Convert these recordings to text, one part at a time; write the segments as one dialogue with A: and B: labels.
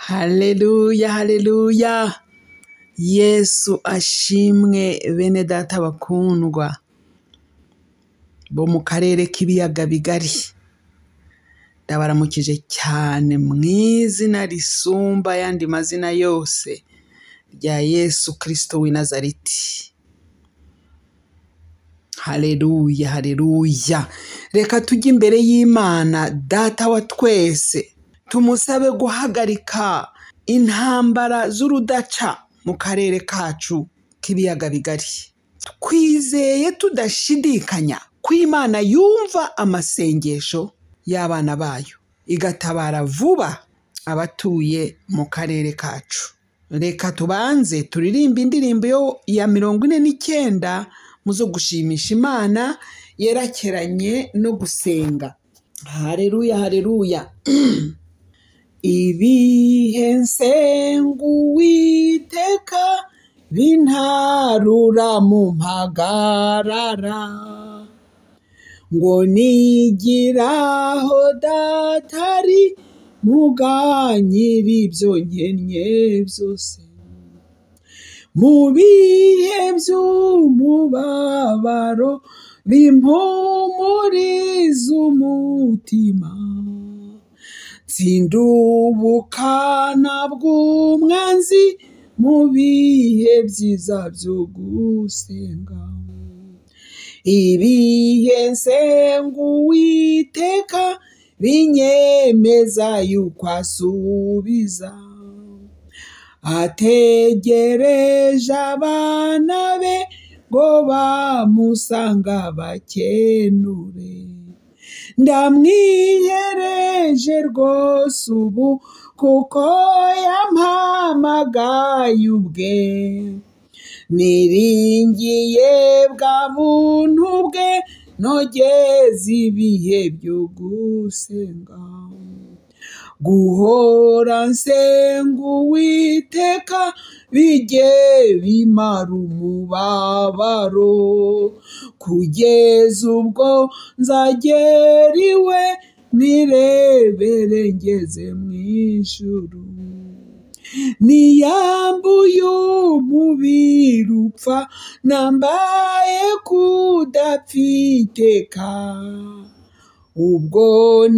A: Haleluya, haleluya. Yesu ashimwe bene data bakundwa bo mu karere k'ibiyaga bigari. Ndabaramukije cyane mu izina risumba ayandi mazina yose rya Yesu Kristo w'i Nazareti. Haleluya, haleluya. Reka tujye imbere y'Imana data wa twese, tumusabe guhagarika intambara z'urudaca mu karere kacu k'ibiyaga bigari. Twizeye tudashidikanya ko Imana yumva amasengesho y'abana bayo, igatabara vuba abatuye mu karere kacu. Reka tubanze turirimbe indirimbo ya 49 mu zo gushimisha Imana yerekeranye no gusenga. Haleluya, haleluya. Ibihe nsenga Uwiteka bintarura mu mpagarara, ngo nigiraho datari muganyira ibyo nkennye byose. Mu bihe by'umubabaro bimpumuriza umutima, tsinda ubukana bw'umwanzi mu bihe byiza byo gusenga. Ibihe nsenga Uwiteka binyemeza yuko asubiza, ategereje abana be ngo bamusanga bakenure. Ndamwiyereje rwose ubu kuko yampamagaye ubwe, niringiye bwa buntu bwe nogeze ibihe byo gusenga. Guhora nsenga Uwiteka bijye bimara umubabaro, kugeza ubwo nzagera iwe nirebere ngeze mu ijuru. Niyambuye umubiri upfa nambaye kudapfiteka, ubwo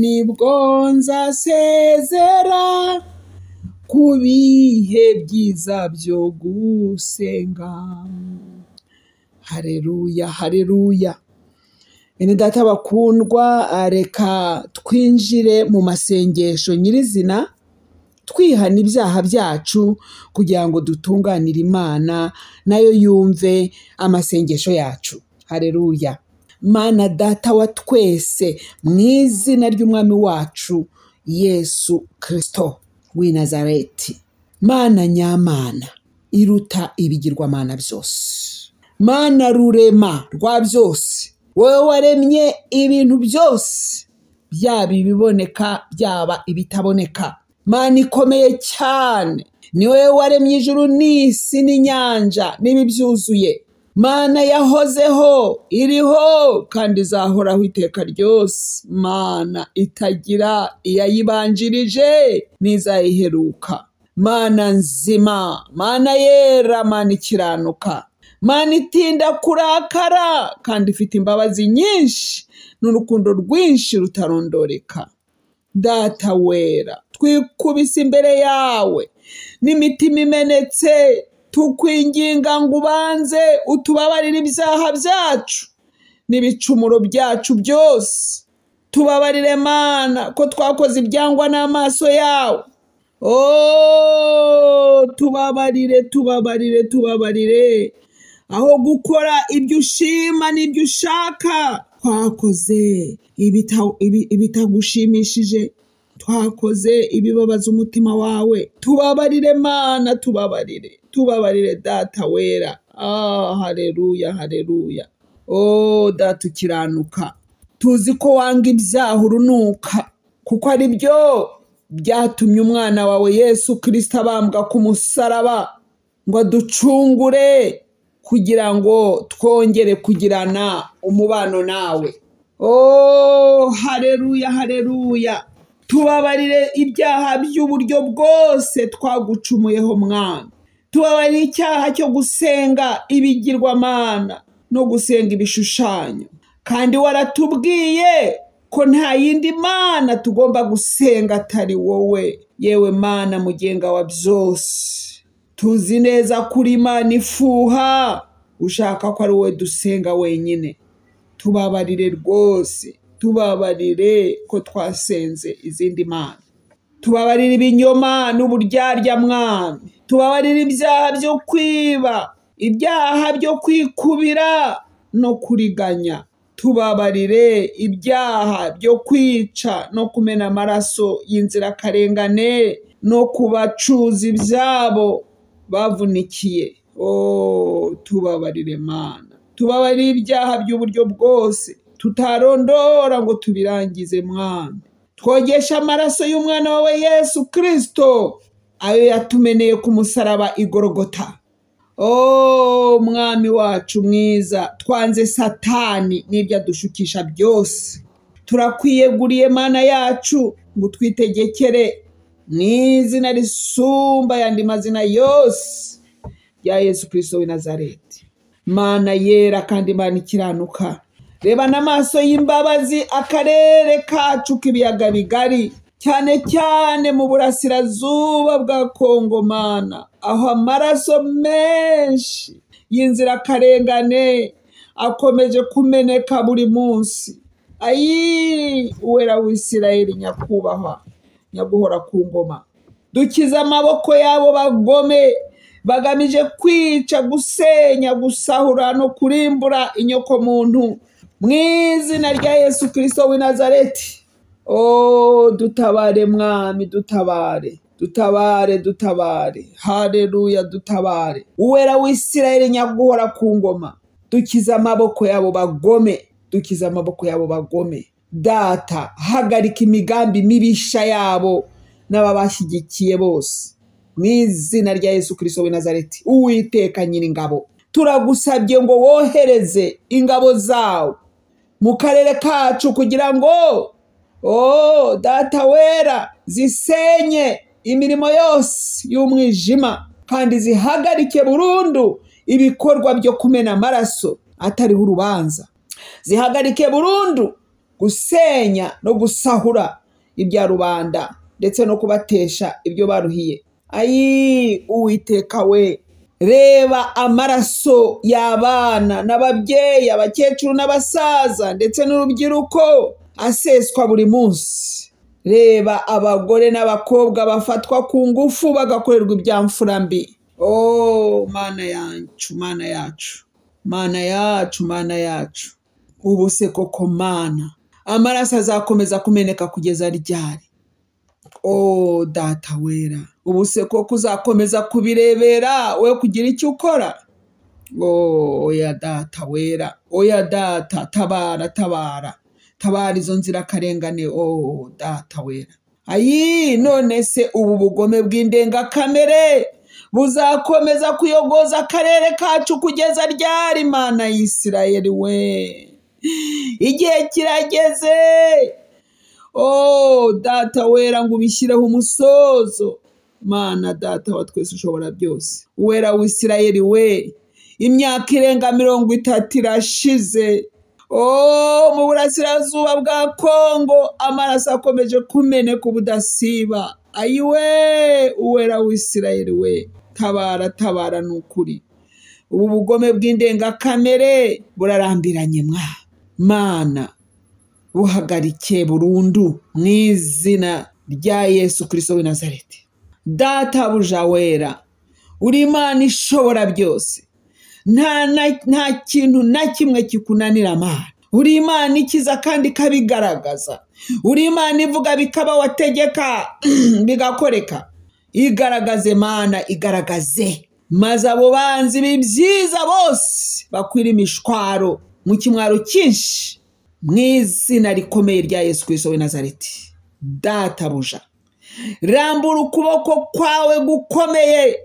A: nibwo nzasezera ku bihe byiza byo gusenga. Haleluya, haleluya. Bene data bakundwa, reka twinjire mu masengesho nyirizina, twihana ibyaha byacu kugira ngo dutunganire Imana nayo yumve amasengesho yacu. Haleluya. Mana data wa twese, mu izina ry'umwami wacu Yesu Kristo w'i Nazareti, Mana nyamana iruta ibigirwamana byose, Mana rurema rwa byose, wowe waremye ibintu byose, byaba ibiboneka byaba ibitaboneka. Mana ikomeye cyane, ni wowe waremye ijuru n'isi n'inyanja n'ibibyuzuye. Mana yahozeho, iriho kandi izahoraho iteka ryose. Mana itagira iyayibanjirije n'izayiheruka. Mana nzima, Mana yera, Mana ikiranuka, Mana itinda kurakara kandi ifite imbabazi nyinshi n'urukundo rwinshi rutarondoreka. Data wera, twikubise imbere yawe n'imitima imenetse, tukwinginga ngo ubanze utubabarire ibyaha byacu n'ibicumuro byacu byose. Tubabarire Mana ko twakoze ibyangwa n'amaso yawe. Oh, tubabarire, tubabarire, tubabarire. Aho gukora ibyo ushima n'ibyo ushaka, twakoze ibitagushimishije, twakoze ibibabaza umutima wawe. Tubabarire Mana, tubabarire, tubabarire Data wera. Ah, haleluya, haleluya. Oh, Data ukiranuka, tuzi ko wanga ibyaha urunuka, kuko ari byo byatumye umwana wawe Yesu Kristo abambwa ku musaraba ngo aducungure, kugira ngo twongere kugirana umubano nawe. Oh, haleluya, haleluya. Tubabarire ibyaha by'uburyo bwose twagucumuyeho Mwami. Tubabarire icyaha cyo gusenga ibigirwamana no gusenga ibishushanyo. Kandi waratubwiye ko nta yindi mana tugomba gusenga atari wowe, yewe Mana mugenga wa byose. Tuzi neza kuri Imana ifuha, ushaka ko ari wowe dusenga wenyine. Tubabarire rwose, tubabarire ko twasenze izindi mana. Tubabarire ibinyoma n'uburyarya Mwami. Tubabarire ibyaha byo kwiba, ibyaha byo kwikubira no kuriganya. Tubabarire ibyaha byo kwica no kumena amaraso y'inzirakarengane no kubacuza ibyabo bavunikiye. Oh, tubabarire Mana. Tubabarire ibyaha by'uburyo bwose tutarondora ngo tubirangize Mwami. Twogesha amaraso y'umwana wawe Yesu Kristo, ayo yatumeneye ku musaraba i Golgotha. Oh, Mwami wacu mwiza, twanze Satani n'ibyo adushukisha byose. Turakwiyeguriye Mana yacu ngo twitegekere mu izina risumba yandi mazina yose ya Yesu Kristo w'i Nazareti. Mana yera kandi Mana ikiranuka, reba n'amaso y'imbabazi akarere kacu k'ibiyaga bigari, cyane cyane mu burasirazuba bwa Kongo Mana, aho amaraso menshi y'inzirakarengane akomeje kumeneka buri munsi. Ayi, Uwera w'Isirayeli nyakubahwa, nyaguhora ku ngoma, dukize amaboko y'abo bagome bagamije kwica, gusenya, gusahura no kurimbura inyokomuntu, mu izina rya Yesu Kristo w'i Nazareti. Oh, dutabare Mwami, dutabare, dutabare, dutabare. Haleluya, dutabare. Uwera w'Isirayeli nyaguhora ku ngoma, dukize amaboko y'abo bagome, dukize amaboko y'abo bagome. Data, hagarika imigambi mibisha yabo n'ababashyigikiye bose, mu izina rya Yesu Kristo w'i Nazareti. Uwiteka Nyiringabo, turagusabye ngo wohereze ingabo zawe mu karere kacu kugira ngo, oh, Data wera, zisenye imirimo yose y'umwijima kandi zihagarike burundu ibikorwa byo kumena amaraso atariho urubanza. Zihagarike burundu gusenya no gusahura ibya rubanda ndetse no kubatesha ibyo baruhiye. Ayi, Uwiteka we, reba amaraso y'abana n'ababyeyi, abakecuru n'abasaza ndetse n'urubyiruko aseswa buri munsi. Reba abagore n'abakobwa bafatwa ku ngufu bagakorerwa ibyamfura mbi. Oh, Mana yacu, Mana yacu, Mana yacu, Mana yacu. Ubu se koko Mana, amaraso azakomeza kumeneka kugeza ryari? Oh, Data wera, ubu se koko uzakomeza kubirebera we kugira icyo ukora? Oh, oya Data wera, oya Data, tabara, tabara, tabara izo nzirakarengane. Oh, Data wera. Ayi, none se ubu bugome bw'indengakamere buzakomeza kuyogoza akarere kacu kugeza ryari, Mana y'Isirayeli we? Igihe kirageze, oh, Data wera, ngo ubishyireho umusozo. Mana Data wa twese ushobora byose, Uwera w'Isirayeli we, imyaka irenga 30 irashize. Oh, mu burasirazuba bwa Kongo amaraso akomeje kumeneka ubudasiba. Ayiwe, Uwera w'Isirayeli we, tabara, tabara nukuri. Ubu bugome bw'indengakamere burarambiranye mwa Mana, buhagarike burundu mu izina rya Yesu Kristo w'i Nazareti. Data buja wera, uri Imana ishobora byose, nta kintu na kimwe kikunanira Mana. Uri Imana ikiza kandi ikabigaragaza. Uri Imana ivuga bikaba, wategeka bigakoreka. Igaragaze Mana, igaragaze, maze abo banzi b'ibyiza bose bakwira imishwaro mu kimwaro cyinshi, mu izina rikomeye rya Yesu Kristo w'i Nazareti. Data buja, rambura ukuboko kwawe gukomeye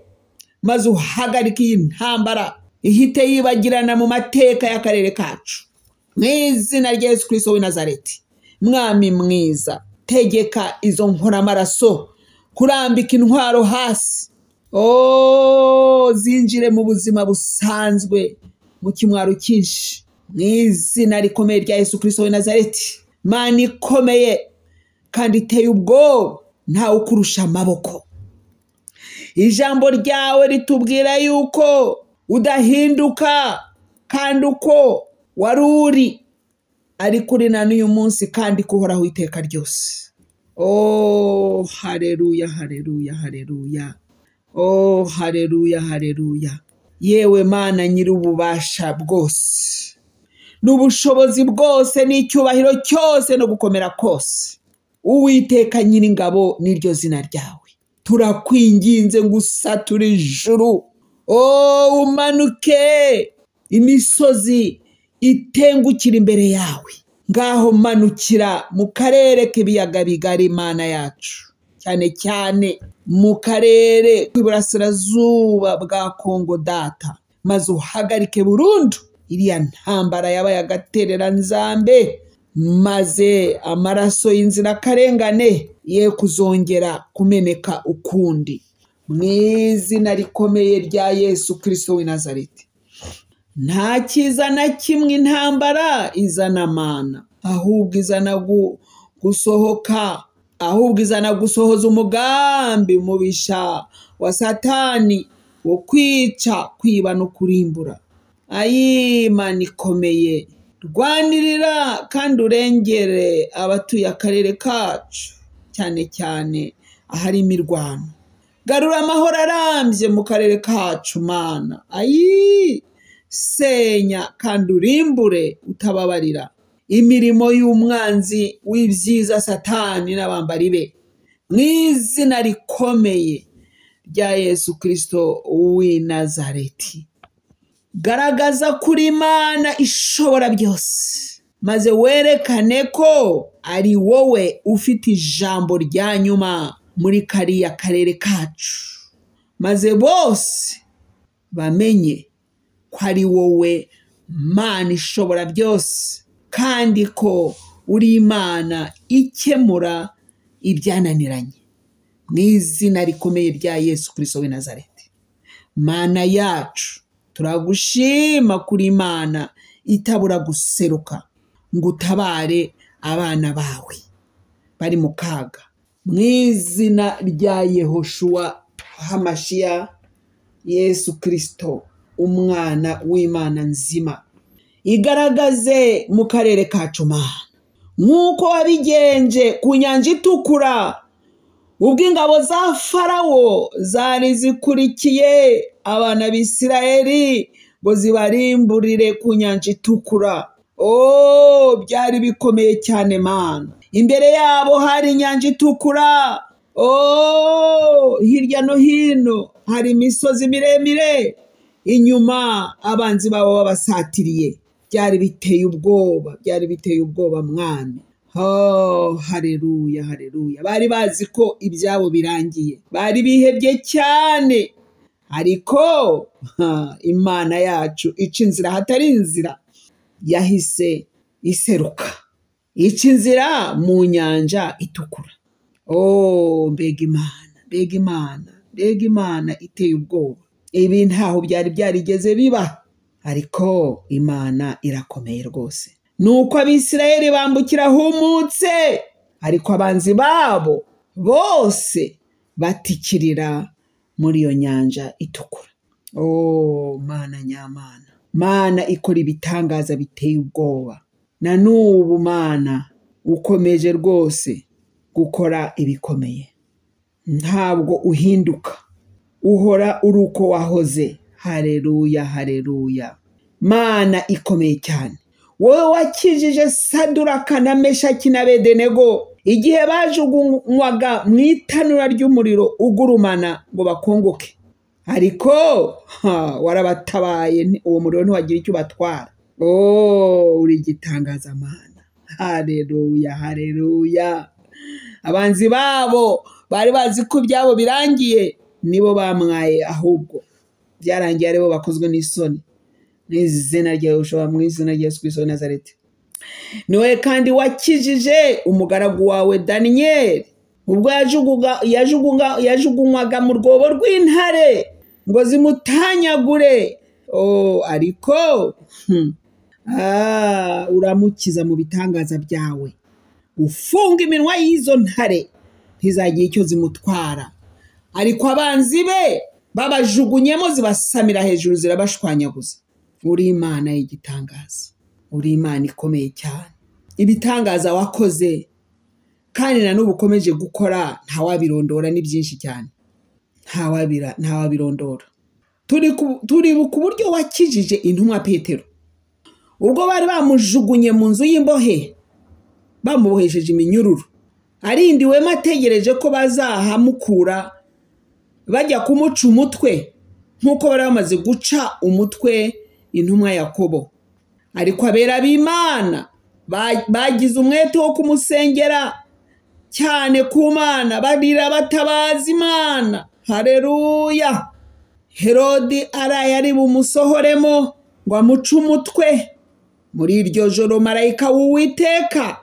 A: maze uhagarike iyi ntambara ihite yibagirana mu mateka y'akarere kacu, mu izina rya Yesu Kristo w'i Nazareti. Mwami mwiza, Tegeka izo nkoramaraso kurambika intwaro hasi, oh, zinjire mu buzima busanzwe mu kimwaro cyinshi, mu izina rikomeye rya Yesu Kristo w'i Nazareti. Mana ikomeye kandi iteye ubwoba, ntawe ukurusha amaboko. Ijambo ryawe ritubwira yuko udahinduka, kandi uko wari uri ari kuri na n'uyu munsi, kandi kuhoraho iteka ryose. Oh, haleluya, haleluya, haleluya. Oh, haleluya, haleluya. Yewe Mana nyir'ububasha bwose n'ubushobozi bwose n'icyubahiro cyose no gukomera kose, Uwiteka nyiringabo niryo zina ryawe. Turakwinginze ngo usature ijuru, oh, umanuke imisozi itengukira imbere yawe. Ngaho manukira mu karere k'ibiyaga bigari, Mana yacu, cyane cyane mu karere k'iburasirazuba bwa Kongo data, maze uhagarike burundu iriya ntambara yabaye agatereranzambe, maze amaraso y'inzirakarengane ye kuzongera kumeneka ukundi, mu izina rikomeye rya Yesu Kristo w'i Nazareti. Nta cyiza na kimwe intambara izana Mana, ahubwo izana gusohoka, ahubwo izana gusohoza umugambi mubisha wa Satani wo kwica, kwiba no kurimbura. Ayi Mana ikomeye, rwanirira kandi urengere abatuye akarere kacu, cyane cyane ahari imirwano. Garura amahoro arambye mu karere kacu Mana. Ayi, senya kandi urimbure utababarira imirimo y'umwanzi w'ibyiza Satani n'abambari be, mu izina rikomeye rya Yesu Kristo w'i Nazareti. Garagaza kuri Imana ishobora byose, maze werekane ko ari wowe ufite ijambo rya nyuma muri kariya karere kacu, maze bose bamenye ko ari wowe Mana ishobora byose, kandi ko uri Imana ikemura ibyananiranye, mu izina rikomeye rya Yesu Kristo w'i Nazareti. Mana yacu, turagushima kuri Imana itabura guseruka ngo utabare abana bawe bari mu kaga, mu izina rya Yehoshua Hamashiya Yesu Kristo umwana w'Imana nzima. Igaragaze mu karere kacu Mana, nk'uko wabigenje ku nyanja itukura, ubwo ingabo za Farawo zari zikurikiye abana b'Isirayeli ngo zibarimburire ku nyanja itukura. Oh, byari bikomeye cyane Mana. Imbere yabo hari inyanja itukura. Oh, hirya no hino hari imisozi miremire, inyuma abanzi babo babasatiriye. Byari biteye ubwoba, byari biteye ubwoba Mwami. Oh, haleluya, haleluya. Bari bazi ko ibyabo birangiye, bari bihebye cyane, ariko Imana yacu ica inzira hatari inzira, yahise iseruka ica inzira mu nyanja itukura. Oh, mbega Imana, mbega Imana, mbega Imana iteye ubwoba. Ibi ntaho byari byarigeze biba, ariko Imana irakomeye rwose. Nuko Abisirayeli bambukira humutse, ariko abanzi babo bose batikirira muri iyo nyanja itukura. Oh, Mana nyamana, Mana ikora ibitangaza biteye ubwoba. Na n'ubu Mana ukomeje rwose gukora ibikomeye, ntabwo uhinduka, uhora uri uko wahoze. Haleluya, haleluya. Mana ikomeye cyane, wowe wakijije Saduraka na Meshaki na Abedenego igihe bajugunywaga mu itanura ry'umuriro ugurumana ngo bakongoke, ariko warabatabaye, uwo muriro ntiwagira icyo ubatwara. Oh, uri igitangaza Mana. Haleluya, haleluya. Abanzi babo bari bazi ko ibyabo birangiye, nibo bamwaye, ahubwo byarangiye aribo bakozwe n'isoni. Mu izina rya Yehoshua, mu izina rya Yesu Kristo w'i Nazareti. Ni wowe kandi wakijije umugaragu wawe Daniyeli ubwo yajugunywaga mu rwobo rw'intare ngo zimutanyagure. Ariko uramukiza mu bitangaza byawe, ufunga iminwa y'izo ntare ntizagira icyo zimutwara. Ariko abanzi be babajugunyemo zibasamira hejuru zirabashwanyaguza. Uri Imana y'igitangaza, uri Imana ikomeye cyane. Ibitangaza wakoze kandi na n'ubu ukomeje gukora ntawabirondora, ni byinshi cyane, ntawabirondora. Turibuka uburyo wakijije intumwa Petero ubwo bari bamujugunye mu nzu y'imbohe, bamubohesheje iminyururu, arindiwemo ategereje ko bazahamukura bajya kumuca umutwe nk'uko bari bamaze guca umutwe intumwa Yakobo. Ariko abera b'Imana bagize umwete wo kumusengera cyane ku Mana, barira batabaza Imana. Haleluya! Herodi araye ari bumusohoremo ngo amuce umutwe. Muri iryo joro marayika w'Uwiteka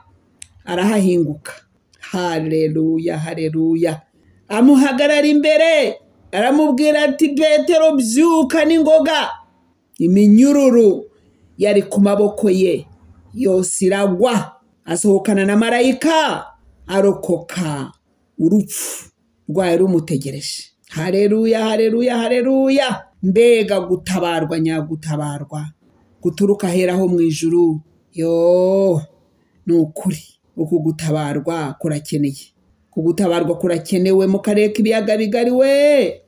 A: arahahinguka. Haleluya, haleluya! Amuhagarara imbere aramubwira ati Petero, byuka n'ingoga. Iminyururu yari ku maboko ye yose iragwa, asohokana na marayika, arokoka urupfu rwari rumutegereje. Haleluya, haleluya, haleluya! Mbega gutabarwa nyagutabarwa guturuka aheraho mu ijuru. Yo, ni ukuri uku gutabarwa kurakeneye, kugutabarwa kurakenewe mu karere k'ibiyaga bigari we.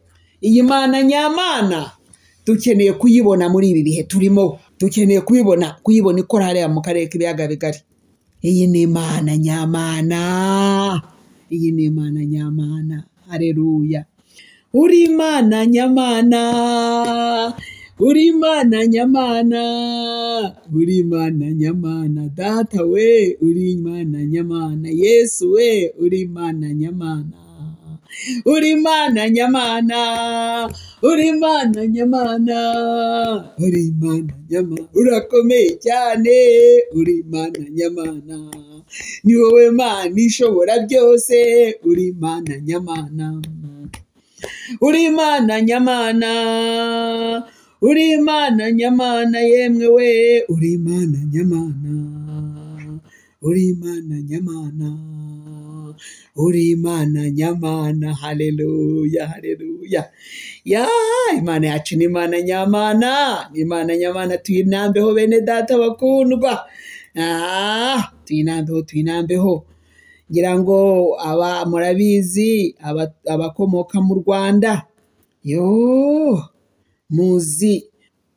A: Iyi Mana nyamana dukeneye kuyibona muri ibi bihe turimo, dukeneye kuyibona ikora hariya mu karere k'ibiyaga bigari. Iyi ni Imana nyamana, iyi ni Imana nyamana. Haleluya! Uri Imana nyamana, uri Imana nyamana, uri Imana nyamana, Data we, uri Imana nyamana, Yesu we, uri Imana nyamana, uri Imana nyamana, uri Imana nyamana, uri Imana nyamana, urakomeye cyane, uri Imana nyamana, ni wowe Mana ishobora byose, uri Imana nyamana, uri Imana nyamana, uri Imana nyamana, yemwe we, uri Imana nyamana, uri Imana nyamana, uri Imana nyamana. Haleluya, haleluya! Ya Imana yacu ni Imana nyamana, ni Imana nyamana. Tuyinambeho bene data bakundwa, tuyinambeho, tuyinambeho. Ngira ngo aba murabizi, abakomoka mu Rwanda, yo muzi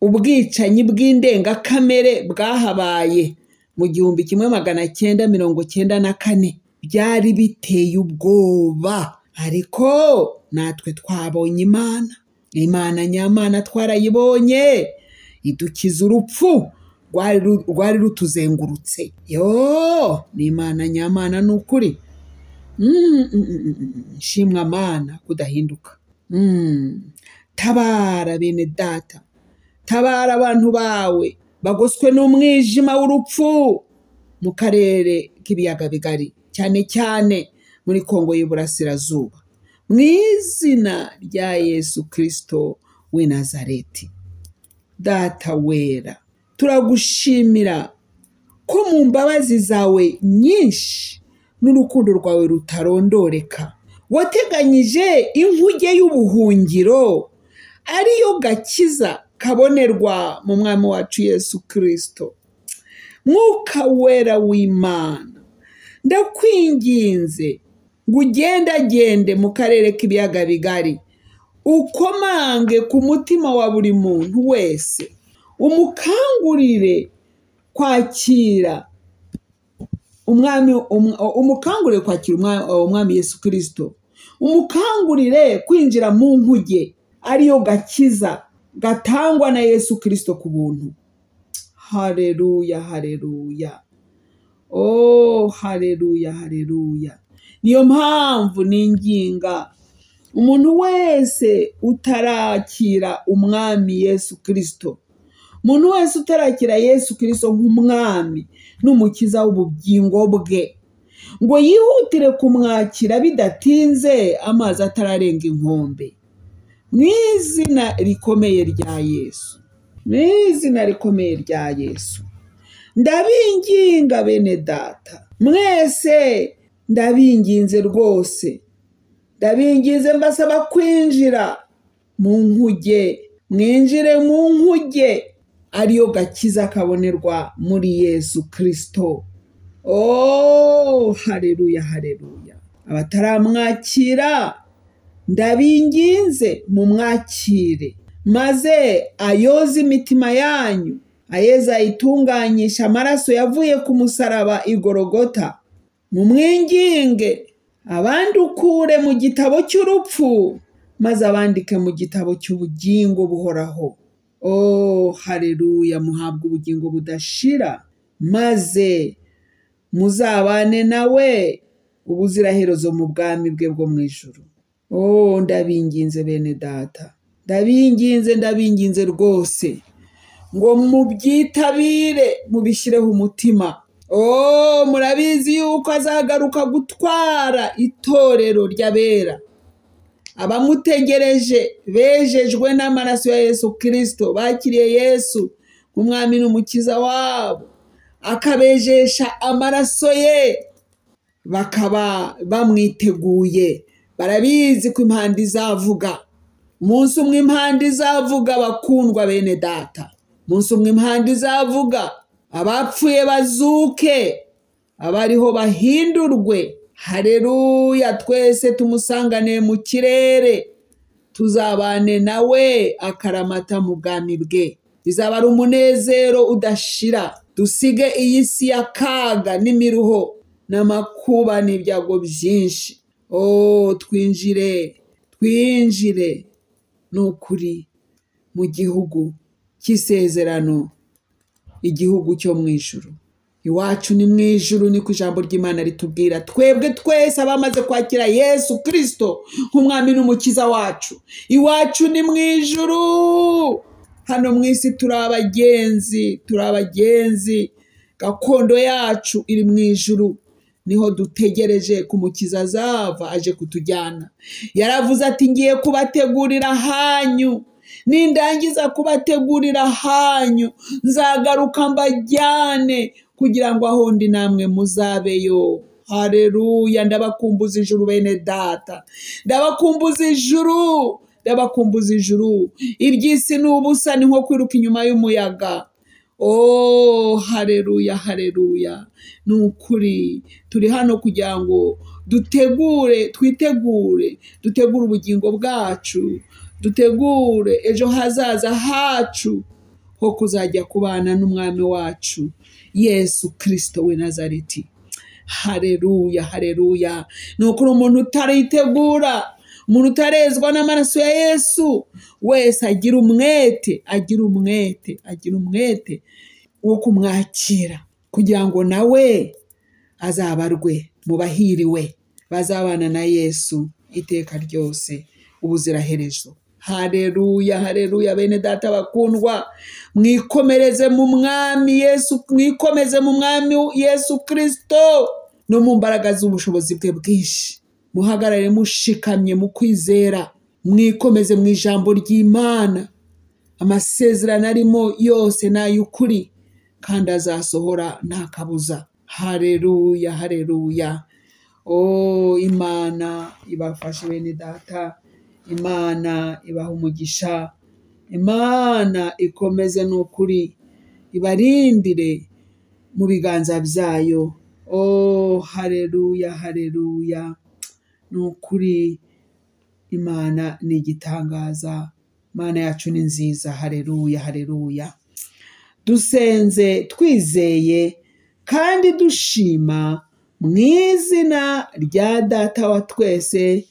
A: ubwicanyi bw'indengakamere bwahabaye mu 1994. Byari biteye ubwoba, ariko natwe twabonye Imana, Imana nyamana twarayibonye, idukiza urupfu rwari rutuzengurutse. Yo, ni Imana nyamana, ni ukuri. Shimwa Mana kudahinduka. Tabara bene data, tabara abantu bawe bagoswe n'umwijima w'urupfu mu karere k'ibiyaga bigari, cyane cyane muri Kongo y'Iburasirazuba, mu izina rya Yesu Kristo w'i Nazareti. Data wera, turagushimira ko mu mbabazi zawe nyinshi n'urukundo rwawe rutarondoreka wateganyije inkuge y'ubuhungiro ariyo gakiza kabonerwa mu Mwami wacu Yesu Kristo. Mwuka wera w'Imana, ndakwinginze ngo ugendagende mu karere k'ibiyaga bigari, ukomange ku mutima wa buri muntu wese, umukangurire kwakira umwami, umukangurire kwakira umwami Yesu Kristo, umukangurire kwinjira mu nkuge ariyo gakiza gatangwa na Yesu Kristo ku buntu. Haleluya, haleluya! Oh, haleluya, haleluya! Niyo mpamvu ninginga umuntu wese utarakira umwami Yesu Kristo Umuntu wese utarakira Yesu Kristo nk'umwami n'umukiza w'ubugingo bwe, ngo yihutire kumwakira bidatinze, amazi atararenga inkombe. Mu izina rikomeye rya Yesu, mu izina rikomeye rya Yesu, ndabinginga bene data mwese, ndabinginze rwose, ndabinginze mbasaba kwinjira mu nkuge, mwinjire mu nkuge ariyo gakiza kabonerwa muri Yesu Kristo. Oh, haleluya, haleluya. Abataramwakira ndabinginze mumwakire, maze ayoze imitima yanyu, ayeza ayitunganyisha amaraso yavuye ku musaraba i Golgota. Mumwinginge abandukure mu gitabo cy'urupfu, maze abandike mu gitabo cy'ubugingo buhoraho. Oh, haleluya, muhabwe ubugingo budashira, maze muzabane nawe ubuziraherezo mu bwami bwe bwo mu ijuru. Oh, ndabinginze bene data, ndabinginze, ndabinginze rwose ngo mubyitabire, mubishyireho umutima. Oh, murabizi yuko azagaruka gutwara itorero ry'abera, abamutegereje bejejwe n'amaraso ya Yesu Kristo, bakiriye Yesu nk'umwami n'umukiza wabo, akabejesha amaraso ye, bakaba bamwiteguye. Barabizi ko impanda izavuga umunsi umwe, impanda izavuga bakundwa bene data, umunsi umwe impanda izavuga, abapfuye bazuke, abariho bahindurwe. Haleluya, twese tumusangane mu kirere, tuzabane nawe akaramata mu bwami bwe. Bizaba ari umunezero udashira. Dusige iyi si y'akaga n'imiruho n'amakuba n'ibyago byinshi. Oh, twinjire, twinjire n'ukuri mu gihugu cy'isezerano, igihugu cyo mu ijuru. Iwacu ni mu ijuru, niko ijambo ry'Imana ritubwira. Twebwe twese abamaze kwakira Yesu Kristo nk'umwami n'umukiza wacu, iwacu ni mu ijuru. Hano mu isi turi abagenzi, turi abagenzi. Gakondo yacu iri mu ijuru, niho dutegereje ku mukiza azava aje kutujyana. Yaravuze ati ngiye kubategurira hanyu, nindangiza kubategurira hanyu nzagaruka mbajyane, kugira ngo aho ndi namwe muzabeyo. Haleluya, ndabakumbuza ijuru bene data, ndabakumbuza ijuru, ndabakumbuza ijuru. Iby'isi ni ubusa, ni nko kwiruka inyuma y'umuyaga. Oh, haleluya, haleluya. Ni ukuri turi hano kugira ngo dutegure, twitegure, dutegure ubugingo bwacu, dutegure ejo hazaza hacu ho kuzajya kubana n'umwami wacu Yesu Kristo w'i Nazareti. Haleluya, haleluya. Ni ukuri umuntu utaritegura, umuntu utarezwa n'amaraso ya Yesu wese agira umwete, agira umwete, agira umwete wo kumwakira, kugira ngo nawe azabarwe mu bahiriwe bazabana na Yesu iteka ryose ubuziraherezo. Haleluya, haleluya. Bene data bakundwa, mwikomereze mu mwami Yesu, mwikomeze mu mwami Yesu Kristo no mu mbaraga z'ubushobozi bwe bwinshi. Muhagarare mushikamye mu kwizera, mwikomeze mu ijambo ry'Imana. Amasezerano arimo yose ni ay'ukuri kandi azasohora nta kabuza. Haleluya, haleluya. Oh, Imana ibafashe bene data, Imana ibaha umugisha, Imana ikomeze n'ukuri ibarindire mu biganza byayo. Oh, haleluya, haleluya. Ni ukuri Imana ni igitangaza, Imana yacu ni nziza. Haleluya, haleluya. Dusenze twizeye kandi dushima mu izina rya Data wa twese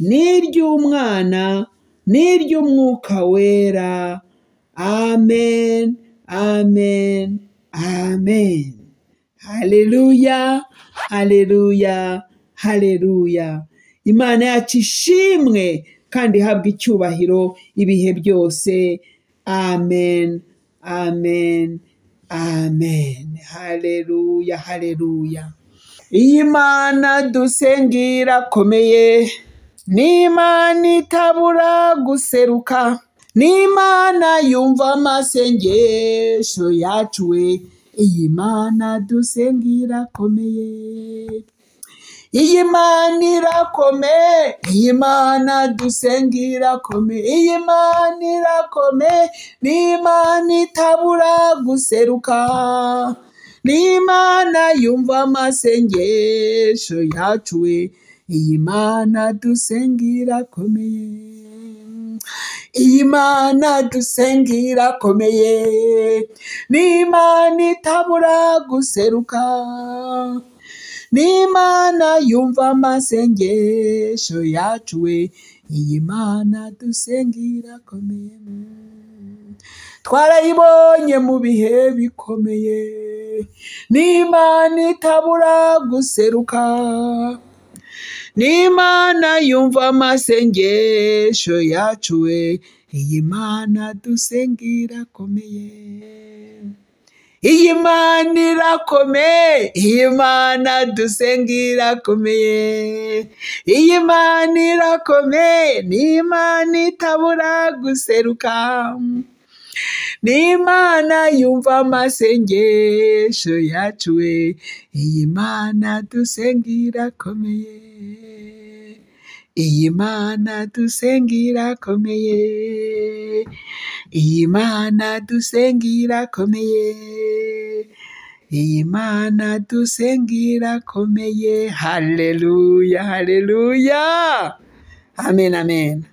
A: n'iry'Umwana n'iry'Umwuka Wera. Amen, amen, amen. Haleluya, haleluya, haleluya. Imana yacu ishimwe kandi ihabwe icyubahiro ibihe byose. Amen, Amen, amen. Haleluya, haleluya. Iyi Mana dusenga irakomeye, ni Imana itabura guseruka, ni Imana yumva amasengesho yacu we. Iyi Mana dusenga irakomeye, iyi Mana irakomeye, iyi Mana dusenga irakomeye, iyi Mana irakomeye, ni Imana itabura guseruka, ni Imana yumva amasengesho yacu we. Iyi Mana dusenga irakomeye, iyi Mana dusenga irakomeye, ni Imana itabura guseruka, ni Imana yumva amasengesho yacu we. Iyi Mana dusenga irakomeye, twarayibonye mu bihe bikomeye, ni Imana itabura guseruka, ni Imana yumva amasengesho yacu we. Iyi Mana dusenga irakomeye, iyi Mana irakomeye, iyi Mana dusenga irakomeye, iyi Mana irakomeye, ni Imana itabura guseruka, ni Imana yumva amasengesho yacu we. Iyi Mana dusenga irakomeye, iyi Mana dusenga irakomeye, iyi Mana dusenga irakomeye, iyi Mana dusenga irakomeye. Haleluya, haleluya. Amen, amen.